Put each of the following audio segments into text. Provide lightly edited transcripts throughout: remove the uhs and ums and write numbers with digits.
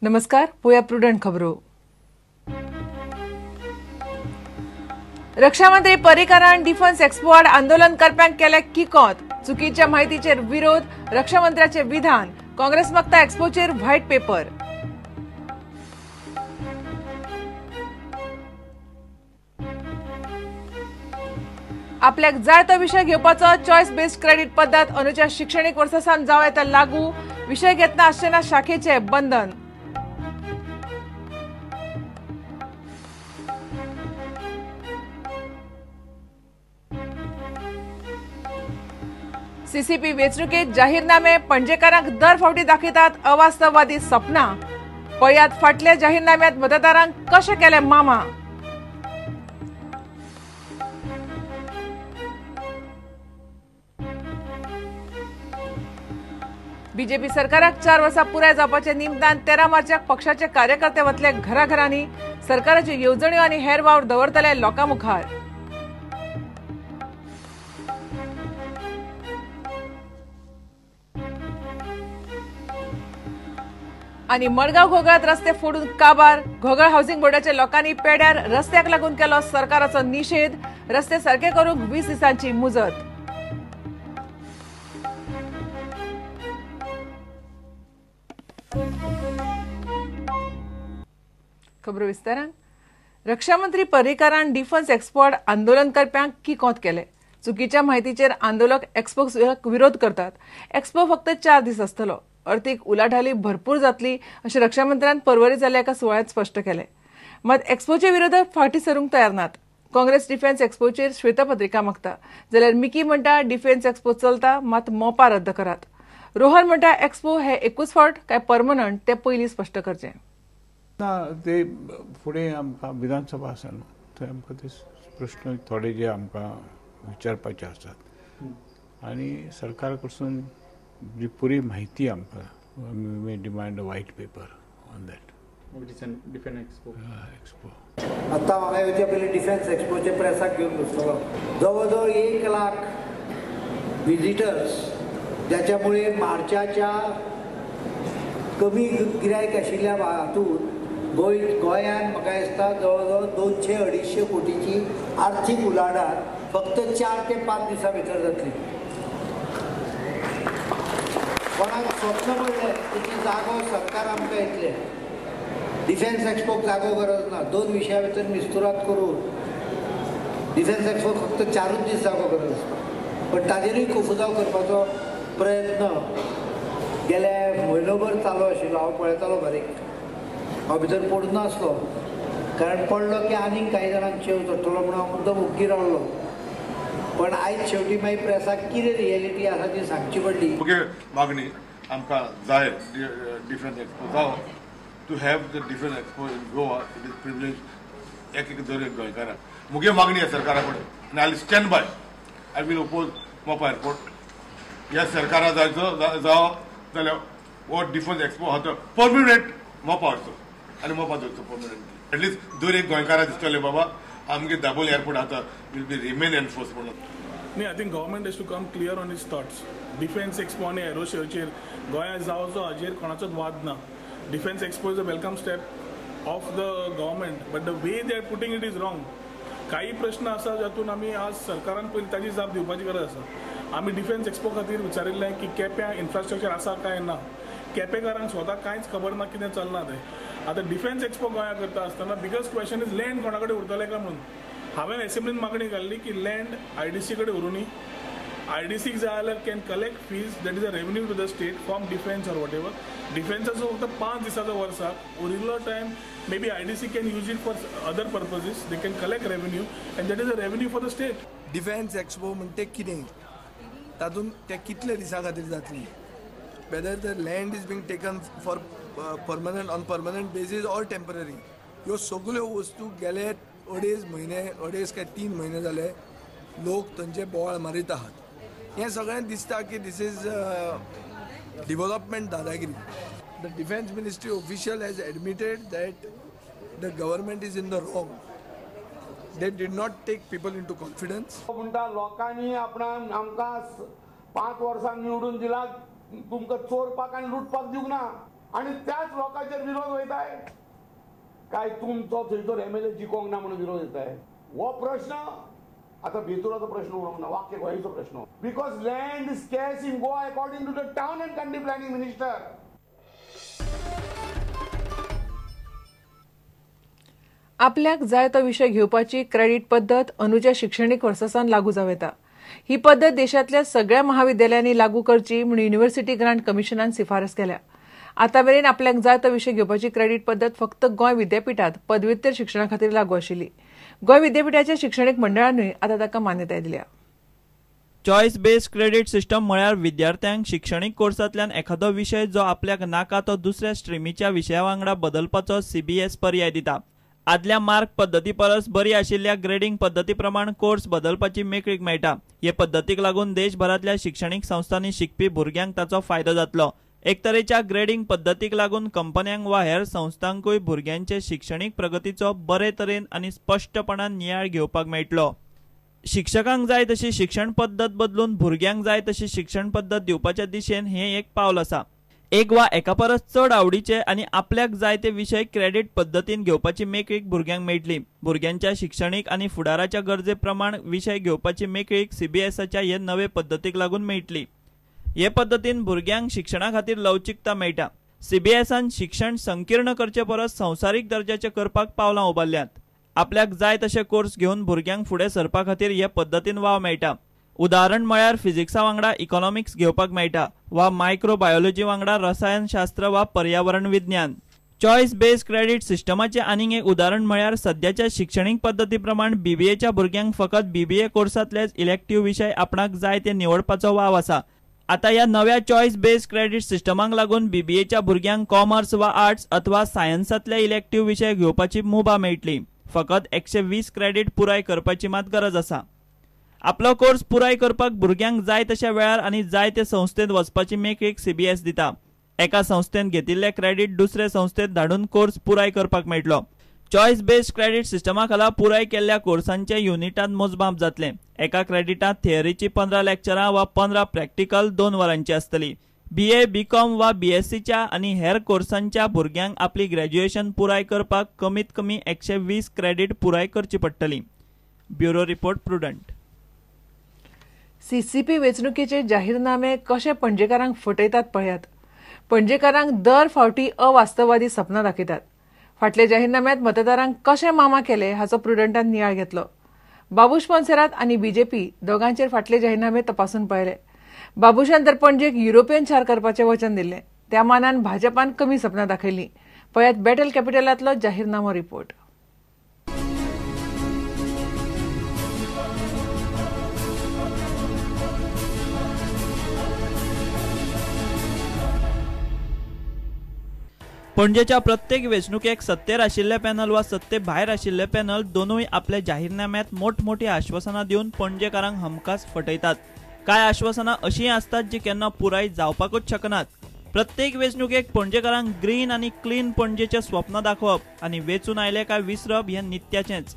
नमस्कार, पोया प्रुडंट खबरो. रक्षामंत्री पर्रीकरान डिफेन्स एक्स्पो आड आंदोलन करप्यांक केले किकोत. चुकीच्या माहितीचेर विरोध, रक्षामंत्र्याचे विधान. काँग्रेस मागता एक्स्पोचेर व्हायट पेपर. आपल्याक जाय तो विशय घेवपाचो चॉयस बेस्ड क्रेडिट पद्दत अंदूच्या शिक्षणीक वर्सा सावन जावं येता लागू. विशय घेतना आसचें ना शाखेचें बंधन. सीसीपी वेंचणुकेत जाहीरनामे पणजेकारांक दर फावटी दाखयतात अवास्तववादी सपनां. पळयात फाटल्या जाहीरनाम्यात मतदारांक कशें केलें मामा. बीजेपी सरकाराक 4 वर्सां पुराय जावपाचे निमतान 13 मार्चाक पक्षाचे कार्यकर्ते वतले घराघरांनी. सरकाराच्यो येवजण्यो आनी हेर वावर दवरतले लोकां मुखार. आनी मडगांव घोगळात रस्ते फोडून काबार. घोगळ हाऊसिंग बोर्डाच्या लोकांनी पेड्यार रस्त्याक लागून केलो सरकाराचो निशेध. रस्ते सारके करूंक 20 दिसांची मुजत. खबरो विस्तारान. रक्षामंत्री पर्रीकरान डिफेन्स एक्स्पो आड आंदोलन करप्यांक किकोत केले. चुकीच्या माहितीचेर आंदोलक एक्स्पोक विरोध करतात. एक्स्पो फक्त 4 दीस आसतलो. अर्थीक उलाढाली भरपूर जातली अशें रक्षामंत्र्यान परवरी जाल्ल्या एका सुवाळ्यांत स्पश्ट केलें. मात एक्स्पोचे विरोधक फाटीं सरूंक तयार नात. काँग्रेस डिफेन्स एक्स्पोचेर श्वेतपत्रिका मागता, जाल्यार मिकी म्हणटा डिफेन्स एक्स्पो चलता मात मोपा रद्द करात. रोहन म्हणटा एक्स्पो हे एकूच फावट काय परमनंट तें पयलीं स्पश्ट करचें. ना, ते फुडें आमकां विधानसभा आसा न्हू, थंय आमकां ते प्रश्न थोडे जे आमकां विचारपाचे आसात आनी सरकारा कडसून जी पुरी माहिती आमकां we demand a white paper on that defence expo. Expo आतां हांगा येवचे पयलीं डिफेन्स एक्स्पोचे प्रेसाक घेवन बसतलो. जवळ जवळ 1 लाख विजिटर्स, ज्याच्यामुळे मार्चाच्या कमी गिरायक आशिल्ल्या हातूंत गोंयान म्हाका दिसता जवळ जवळ 200-250 कोटीची आर्थीक उलाढाल फक्त 4 ते 5 दिसां भितर जातली. कोणाक स्वप्न पडलें तेची जागो सरकार आमकां येतलें. डिफेन्स एक्स्पोक जागो गरज ना. 2 विशया भितर मिस्तुरात करून डिफेन्स एक्स्पोक फक्त 4 दीस जागो गरज आसता, पण ताजेरूय कोफुजाव करपाचो प्रयत्न गेल्या म्हयनोभर चालू आशिल्लो. हांव पळयतालो बारीक, हांव भितर पडून नासलो, कारण पडलो की आनीक कांय जाणांक चेव चडटलो म्हणून हांव मुद्दम ओग्गी रावलो. पण आयज शेवटी मागीर प्रेसाक कितें रियलिटी आसा ती सांगची पडली. मुगे मागणी आमकां जाय डिफेन्स एक्सपो जावो. To have the defence expo in Goa it is privilege एक एक दर एक गोंयकाराक. मुगे मागणी आसा सरकारा कडेन आनी I stand by, I will oppose Mopa airport. ह्या सरकारा जायचो जावो जाल्यार हो डिफेन्स एक्सपो आहा तो परमनंट मोपा वचचो आनी मोपा दवरचो परमनंटली. एटलिस्ट दर एक गोंयकाराक दिसतलें बाबा आमगे दाबोली एअरपोर्ट आता will be remain enforce म्हणून. न्ही, I think government has to come clear on its thoughts. Defence expo आनी एरो शोचेर गोंयांत जावचो हाजेर कोणाचोच वाद ना. Defence expo is a welcome step of the government, but the way they are putting it is wrong. काही प्रश्न आसा जातून आमी आज सरकारान पयलीं ताजी जाप दिवपाची गरज आसा. आमी डिफेन्स एक्सपो खातीर विचारिल्लें की केप्यां इन्फ्रास्ट्रक्चर आसा काय ना. केपेकारांक स्वता कांयच खबर ना कितें चल्लां तें. आतां डिफेन्स एक्सपो गोंया करता आसतना बिगस्ट क्वेश्चन is land कोणा कडेन उरतलें काय म्हणून. हांवें एसेंब्लीन मागणी घाल्ली की लँड आयडीसी कडेन उरूनी. आयडीसीक जाय जाल्यार can collect fees, that is a revenue to the state from defence or whatever. डिफेन्साचो फक्त 5 दिसाचो वर्साक, उरिल्लो time maybe IDC can use it for other purposes. They can collect revenue and that is a revenue for the state. Defence expo म्हणटे कितें, तातूंत ते कितले दिसां खातीर जातली, whether the land is being taken for permanent on permanent basis or temporary, ह्यो सगळ्यो वस्तू गेले 2.5 म्हयने, 2.5 काय 3 म्हयने जाले लोक थंयचे बोवाळ मारीत आहात. हें सगळें दिसता की this is development Dadagiri. The defence ministry official has admitted that the government is in the wrong. They did not take people into confidence. म्हणटा लोकांनी आपणाक आमकां 5 वर्सां निवडून दिला, तुमकां चोरपाक आनी लुटपाक दिवंक ना. आनी त्याच लोकांचेर विरोध वयताय. काय तुमचो थंयसर एमएलए जिखोंक ना म्हणून विरोध येताय? हो प्रश्न आतां बेतुराचो प्रश्न उरूंक ना, वाक्य गोंयचो प्रश्न. Because land is scarce in Goa according to the town and country planning minister. आपल्याक जाय तो विशय घेवपाची क्रेडीट पद्दत अंदूच्या शिक्षणीक वर्सासावन लागू जावं येता. ही पद्दत देशांतल्या सगळ्या महाविद्यालयांनी लागू करची म्हूण युनिव्हर्सिटी ग्रांट कमिशनान शिफारस केल्या. आतां मेरेन आपल्याक जाय तो विशय घेवपाची क्रेडीट पद्दत फक्त गोंय विद्यापिठांत पदव्युत्तर शिक्षणा खातीर लागू आशिल्ली. गोंय विद्यापिठाच्या शिक्षणीक मंडळानूय आतां ताका मान्यताय दिल्या. चॉयस बेस्ड क्रेडीट सिस्टम म्हळ्यार विद्यार्थ्यांक शिक्षणीक कोर्सांतल्यान एखादो विशय जो आपल्याक नाका तो दुसऱ्या स्ट्रीमीच्या विशया वांगडा बदलपाचो सीबीएस पर्याय दिता. आदल्या मार्क पद्दती परस बरी आशिल्ल्या ग्रेडींग पद्दती प्रमाण कोर्स बदलपाची मेकळीक मेळटा. हे पद्दतीक लागून देशभरांतल्या शिक्षणीक संस्थांनी शिकपी भुरग्यांक ताचो फायदो जातलो. एक तरेच्या ग्रेडींग पद्दतीक लागून कंपन्यांक वा हेर संस्थांकूय भुरग्यांचे शिक्षणीक प्रगतीचो बरे तरेन आनी स्पश्टपणान नियाळ घेवपाक मेळटलो. शिक्षकांक जाय तशी शिक्षण पद्दत बदलून भुरग्यांक जाय तशी शिक्षण पद्दत दिवपाच्या दिशेन हें एक पावल आसा. एक वा एका परस चड आवडीचे आनी आपल्याक जाय ते विशय क्रेडीट पद्दतीन घेवपाची मेकळीक भुरग्यांक मेळटली. भुरग्यांच्या शिक्षणीक आनी फुडाराच्या गरजे प्रमाण विशय घेवपाची मेकळीक सीबीएसच्या हे नवे पद्दतीक लागून मेळटली. हे पद्दतीन भुरग्यांक शिक्षणा खातीर लवचिकता मेळटा. सीबीएसान शिक्षण संकीर्ण करचे परस संवसारीक दर्जाचें करपाक पावलां उबारल्यांत. आपल्याक जाय तशे कोर्स घेवन भुरग्यांक फुडें सरपा खातीर हे पद्दतीन वाव मेळटा. उदाहरण म्हळ्यार फिजिक्सा वांगडा इकॉनॉमिक्स घेवपाक मेळटा वा मायक्रोबायोलॉजी वांगडा रसायनशास्त्र वा पर्यावरण विज्ञान. चॉयस बेस्ड क्रेडीट सिस्टमाचें आनीक एक उदाहरण म्हळ्यार सद्याच्या शिक्षणीक पद्दती प्रमाण बीबीएच्या भुरग्यांक फकत बीबीए कोर्सांतलेच इलेक्टिव्ह विशय आपणाक जाय ते निवडपाचो वाव आसा. आतां ह्या नव्या चॉयस बेस्ड क्रेडीट सिस्टमाक लागून बीबीएच्या भुरग्यांक कॉमर्स वा आर्ट्स अथवा सायन्सांतले इलेक्टिव्ह विशय घेवपाची मुभा मेळटली. फकत 120 क्रेडीट पुराय करपाची मात गरज आसा. आपलो कोर्स पुराय करपाक भुरग्यांक जाय तशा वेळार आनी जाय ते संस्थेंत वचपाची मेकळीक सीबीएस दिता. एका संस्थेंत घेतिल्ले क्रेडीट दुसरे संस्थेंत धाडून कोर्स पुराय करपाक मेळटलो. चॉयस बेस्ड क्रेडीट सिस्टमा खाला पुराय केल्ल्या कोर्सांचे युनिटांत मोजमाप जातलें. एका क्रेडिटांत थियरीची 15 लेक्चरां वा 15 प्रॅक्टिकल 2 वरांची आसतली. बीए, बीकॉम वा बीएससीच्या आनी हेर कोर्सांच्या भुरग्यांक आपली ग्रॅज्युएशन पुराय करपाक कमीत कमी 120 क्रेडीट पुराय करची पडटली. Bureau report, Prudent. CCP वेंचणुकेचे जाहीरनामे कशे पणजेकारांक फटयतात पळयात. पणजेकारांक दर फावटी अवास्तववादी सपनां दाखयतात. फाटल्या जाहीरनाम्यांत मतदारांक कशे मामा केले हाचो प्रुडंटान नियाळ घेतलो. बाबूश मोन्सेरात आनी बीजेपी दोगांचेर फाटले जाहीरनामे तपासून पळयले. बाबूशान तर पणजेक युरोपियन शार करपाचें वचन दिल्लें, त्या मानान भाजपान कमी सपनां दाखयलीं. पळयात बॅटल कॅपिटलांतलो जाहीरनामो रिपोर्ट. पणजेच्या प्रत्येक वेंचणुकेक सत्तेर आशिल्ले पॅनल वा सत्ते भायर आशिल्ले पॅनल दोनूय आपल्या जाहीरनाम्यांत मोठमोठी आश्वासनां दिवन पणजेकारांक हमखास फटयतात. कांय आश्वासनां अशीं आसतात जी केन्ना पुराय जावपाकूच शकनात. प्रत्येक वेंचणुकेक पणजेकारांक ग्रीन आनी क्लीन पणजेचें स्वप्न दाखोवप आनी वेंचून आयले काय विसरप हें नित्याचेंच.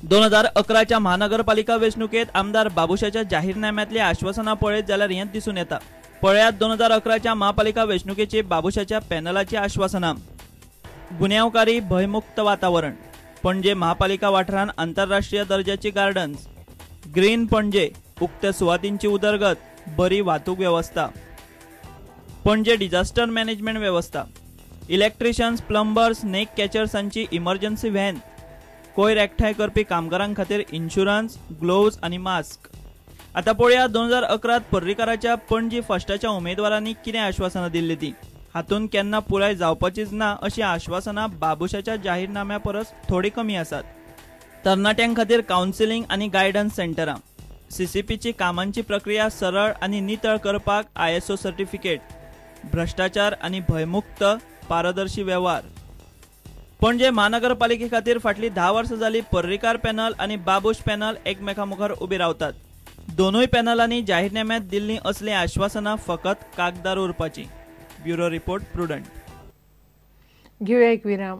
2011च्या महानगरपालिका वेंचणुकेंत आमदार बाबूशाच्या जाहीरनाम्यांतलीं आश्वासनां पळयत जाल्यार हें दिसून येता. पळयात 2011च्या महापालिका वेंचणुकेची बाबूशाच्या पॅनलाची आश्वासनां. गुन्यांवकारी भंयमुक्त वातावरण, पणजे महापालिका वाठारांत आंतरराष्ट्रीय दर्जाची गार्डन्स, ग्रीन पणजे, उक्त्या सुवातींची उदरगत, बरी वाहतूक वेवस्था, पणजे डिझास्टर मॅनेजमेंट वेवस्था, इलेक्ट्रिशियन्स, प्लंबर्स, स्नेक कॅचर्सांची इमर्जन्सी व्हॅन, कोयर एकठांय करपी कामगारां खातीर इन्शुरन्स, ग्लोव्ज आनी मास्क. आतां पळोवया 2011 पर्रीकाराच्या पणजी फर्स्टाच्या उमेदवारांनी कितें आश्वासनां दिल्ली ती. हातूंत केन्ना पुराय जावपाचीच ना अशीं आश्वासनां बाबूशाच्या जाहीरनाम्या परस थोडी कमी आसात. तरणाट्यां खातीर कावन्सिलींग आनी गायडन्स सेंटरां, सीसीपीची कामांची प्रक्रिया सरळ आनी नितळ करपाक आयएसओ सर्टिफिकेट, भ्रश्टाचार आनी भंयमुक्त पारदर्शी वेव्हार. पणजे महानगरपालिके खातीर फाटलीं 10 वर्सां जालीं पर्रीकार पॅनल आनी बाबूश पॅनल एकमेकां मुखार उबी रावतात. दोनूय पॅनलांनी जाहीरनाम्यांत दिल्लीं असलीं आश्वासनां फकत कागदार उरपाचीं. Bureau report, Prudent. घेवया एक विराम.